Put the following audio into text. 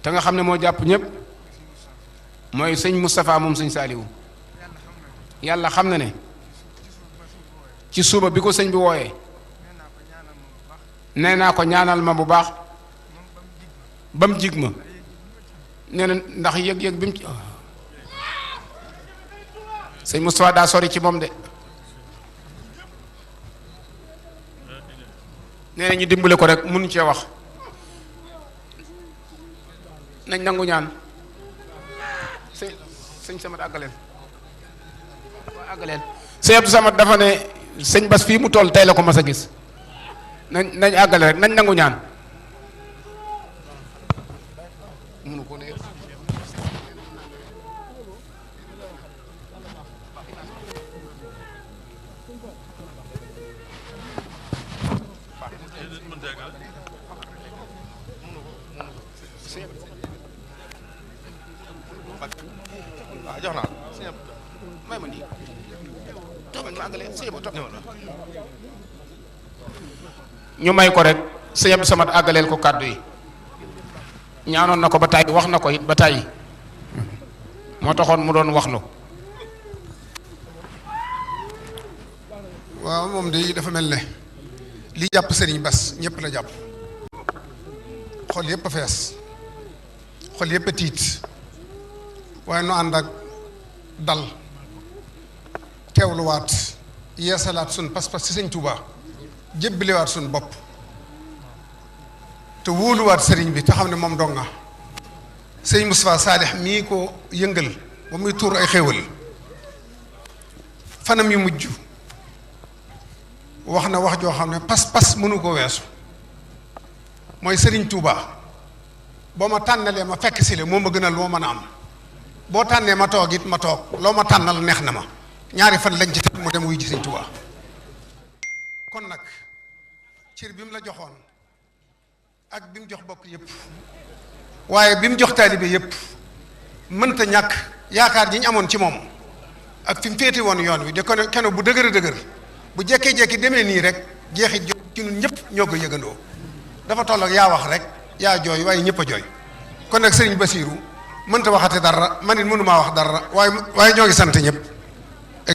te nga xam ne moo jàpp ñëpp mooy sëñ Moustapha moom sëñ Saaliwu yàlla xam na ne ci suba bi ko sëñ bi wooyee nee naa ko ñaanal ma bu baax ba mu jig ma nee na ndax yëg-yëg bi mu sëñ Moustapha daa sori ci moom de nee na ñu dimbale ko rek mënu cee wax nañ nangu ñaan sëñ Samad àggaleel waaw àggaleel sëñ Abdou Samad dafa ne sëñ Bas fii mu toll tey la ko mas a gis nañ àggale rek nañ nangu ñaan mënu ko ne jox naa may ma nii ñu may ko rek sëñ Abdou Samad àggaleel ko kàddu yi ñaanoon na ko ba tàyyi wax na ko it ba tàyyi moo taxoon mu doon waxlu waaw moom de dafa mel ne li jàpp sëriñ Bas ñëpp la jàpp xol yëpp a fees xol yëpp a tiit waaye nu ànd ak dal teewluwaat yeesalaat sun pas-pas ci sëñ Touba jébbaliwaat sun bopp te wóoluwaat sëriñ bi te xam ne moom donga sëñ Moustapha Saalix mii ko yëngal ba muy tuur ay xéewal fanam yu mujj wax na wax joo xam ne pas-pas mënu ko weesu mooy sëriñ Touba boo ma tànnalee ma fekk si le moo ma gënal loo mën a am boo tànnee ma toog it ma toog loo ma tànnal neex na ma ñaari fan lañ ci teg mu dem wuy ji sëñ Touba kon nag cër bi mu la joxoon ak bi mu jox bokk yëpp waaye bi mu jox taalibe yëpp mënta ñàkk yaakaar ji ñu amoon ci moom ak fi mu féete woon yoon wi de ko keno bu dëgër a dëgër bu jekkee-jekki demee nii rek jeexit ci ñun ñëpp ñoo ko yëgandoo dafa toll ak yaa wax rek yaa jooy waaye ñëpp a jooy kon nag sëriñ Basiiru mënta waxate dara man it mënumaa wax dara waaye ñoo ngi sant ñëpp